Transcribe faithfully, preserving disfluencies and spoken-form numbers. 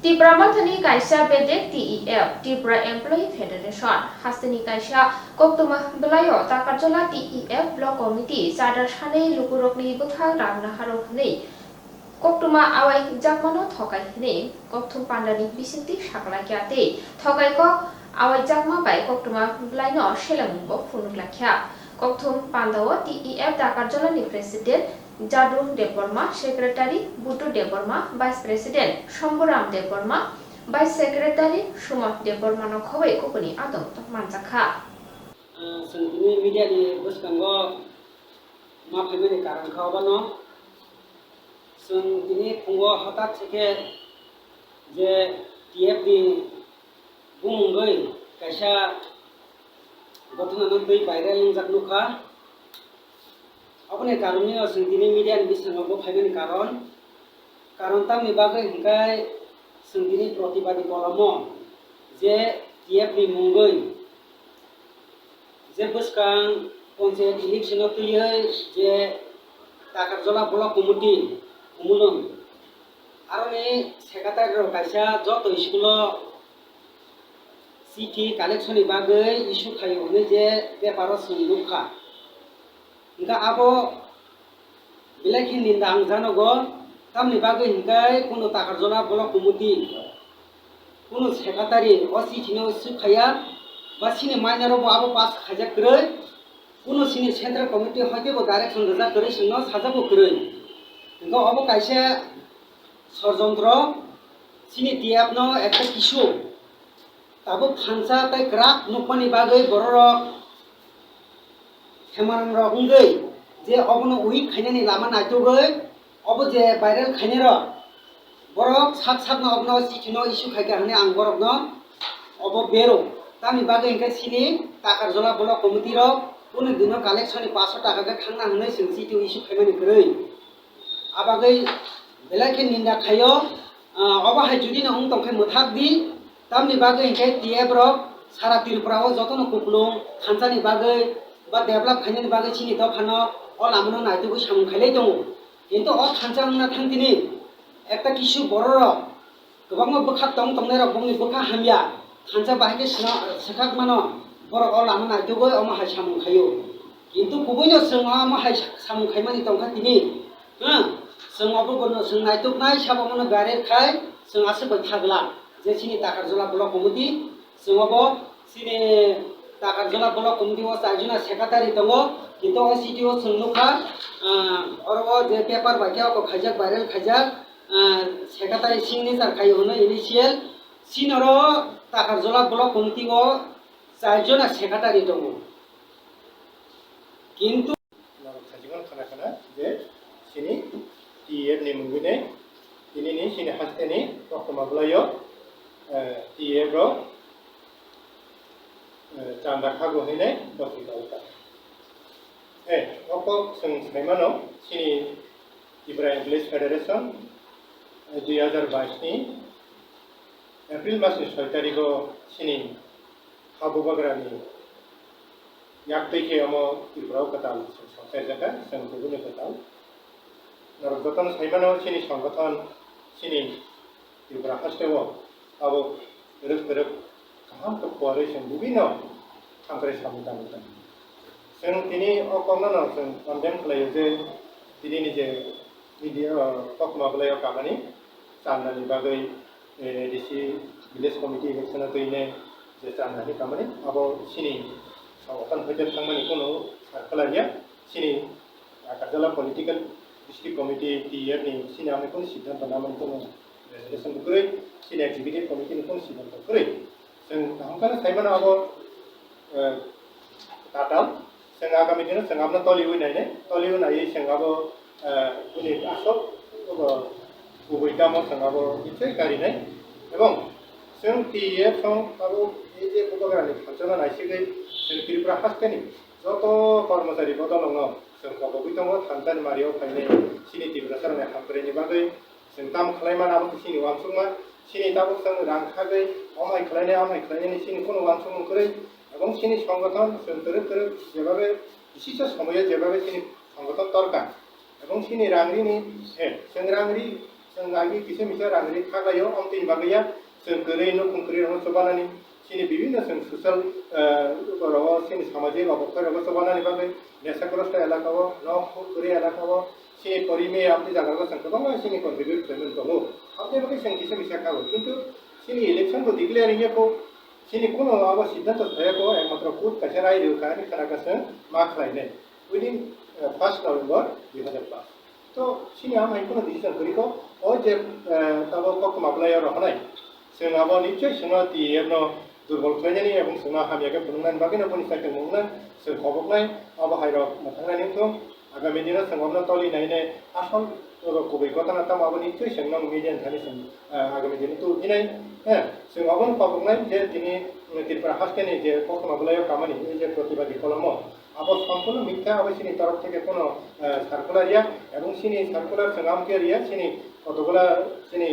Tipra Mothani kaisa bedek T E F, Tripura Employee Federation, hasteni kaisa koktwma bwlaio Takarjala T E F Block Committee chadar sanwi lukurokni bwkhak rang naharok hwnwi koktwma awaijakmano thokai hwnwi kokthum pandani bisingtwi sakalaikha tei thokai kok awaijakma bai koktwma bwlaino selemungbo phunuklaikha. Kokthum pandao T E F Takarjalani President Jadu Debbarma, Secretary Butu Debbarma, Vice President Shambhuram Debbarma, Vice Secretary Sumon Debbarmano khobwi kubuni adong manjakha. Ah, chwng tini media ni bwskango ma phaimani karon kha obono. Chwng tini phungo hwtat se khe je T F ni bumungwi kaisa gothono twi viral wngjak nukha. Aboni karonwi chwng tini media ni bisingo bo phaimani karon, karon tamni bagwi hwnkhe chwng tini protibadi kolomo je T F ni mungwi je bwskang panchayat election o twiwi je Takarjala Block Committee Umulung aroni secretary rok kaisa joto school o chithi collection ni bagwi issue khaio hwnwi je paper o chwng nukha. Hwnkhe abo belai khe ninda ang janogo, tamni bagwi hwnkhe kunu Takarjala Block Committee, kunu secretary o chithi no issue khaiya, ba chini minor o bo abo pass khaijak kwrwi, kunu chini central committee hoite bo direction rijak kwrwi chwngno sajak bo kwrwi. Hwnkhe obo kaisa Sorojontro, chini T F no ekta kisu tabuk thansa tei kwrak nukmani bagwi bororok hemanrok wngwi je obono weak khainani lama naitugwi obo je viral khainairok borok sak sakno obono chithi no issue khaikha hwnwi ang borokno obo bero. Tamni bagwi hwnkhe chini Takarjala Block Committee rok kunu dino collection ni paanch sho taka khe khangna hwnwi chwng chithi issue khaimani kwrwi. Abagwi belai khe ninda khaio, ah, obo hai jodi no wng tong khe mwthak di, tamni bagwi hinkhe T F rok sara Tripura o jotono kupulung thansa ni bagwi ba develop khainani bagwi chini dopha no o lama no naitugwi samung khailai tongo. Kintu o thansa wngna thang tini ekta kisu borok rok kwbangma bwkha tong tongnai rok bongni bwkha hamya thansa bahai khe swkak mano borok o lama naitugwi omo hai samung khaio. Kintu kubui no chwng omo hai samung khaimani tongkha tini. Hwng, chwng obo bono chwng naituknai sabo bono viral khai chwng aswk bai thagla je chini Takarjala Block Committee chwng obo chini Takarjala Block Committee o chaijona secretary tongo, kintu o chithi o chwng nukha, ah, oro o je paper bai khe oko khaijak, viral khaijak, ah, secretary signature khai hwnwi initial, chini oro Takarjala Block Committee o chaijona secretary tongo. Kintu Norok sajwkmano khana khana je chini T F ni mungwi nei tini ni chini haste ni koktwma bwlaio, eh, T F rok, eh, chanda khago hinwi dophi kha. Eh, o kok chwng saimano chini Tripura Employees Federation, eh, dui hajar bais ni April mas ni soi tarikh o chini ha bubagra ni yak twi khe omo Tripura o kwtal chwng songchai jakha, chwng kubuni kwtal. Norok jotono sai mano chini songgothon chini Tripura haste o abo kwrwk kwrwk kaham khe kuarwi chwng bibino hamkrai samung tangwi tongo. Chwng tini o kokno no chwng condemn khlaio je tini ni je media o koktwma bwlai o kamani chandani bagwi, eh, A D C village committee election o twi ne je chandani kamani abo chini songgothon hoite thangmani kunu sar kwlaiya. Chini Takarjala Political District Committee T F ni chini amni kunu siddhanto namani kunu resolution kwrwi, chini executive committee ni kunu siddhanto kwrwi. Chwng kaham kheno sai mano abo, eh, tatal. Chwng agami dino chwng abono toliwi nainai, toliwi naiwi chwng abo, eh, bini aswk, abo kubui tamo chwng abo nichoi karinai. Ebong chwng T F song abo ei je bubagrani thansa no naisigwi chwng Tripura hasteni joto kormochari bodolrokno chwng kobogwi tongo, thansa ni mario phainai chini Tiprasarokni hamkraini bagwi. Chwng tamo khlai mano abo khe chini uansukma, chini tabuk chwng rang khagwi, omo hai khlainai, omo hai khlainai chini kunu uansukmung kwrwi, ebong chini songgothon chwng kwrwk kwrwk jebabe, kisicha somoyo jebabe chini songgothon torkar, ebong chini rang rini, eh, chwng rang ri, Chwng agi kisa misa rang ri kha laio, amtwini bagwi ya chwng kwrwi nukhung kwrwi rokno chubanani, chini bibhinno chwng social, eh, rogo chini samajik obokhai rogo chubanani bagwi, nesagrosto elaka o, nok kwrwi elaka o, chini porime amtwi jaga rogo chwng kwbangma chini contribute khlaimani tongo. Amtwi bagwi chwng kisa misa kha o. Kintu chini election bo declare wngya kho, chini kuno abo siddhanto thaya kho, ekmatro court kaisa rai rw kha, ani khana kaisa ma khlainai. Within, eh, first November dui hazar paanch. To, chini ama hai kheno decision kwrwi kho, o je, eh, tabo koktwma bwlai o rohornai. Chwng abo nichoi chwngno T A F no durbol khlainani ebong chwngno hamya khe phunuknani bagwino boni side o mungno chwng khoboknai, abo hai rok mwthangnani wngthung. Agami dino chwng obono toli nainai asol kubui gotana tamo abo nichoi chwngno media ni thani chwng, eh, agami dino tubuphinai. He, chwng obono khoboknai je tini Tripura hasteni je koktwma bwlai o kamani, ei je protibadi kolomo, abo sompurno mitha, abo chini torof theke kono, eh, circular ya, ebong chini circular chwng amkhe riya, chini kotokgola chini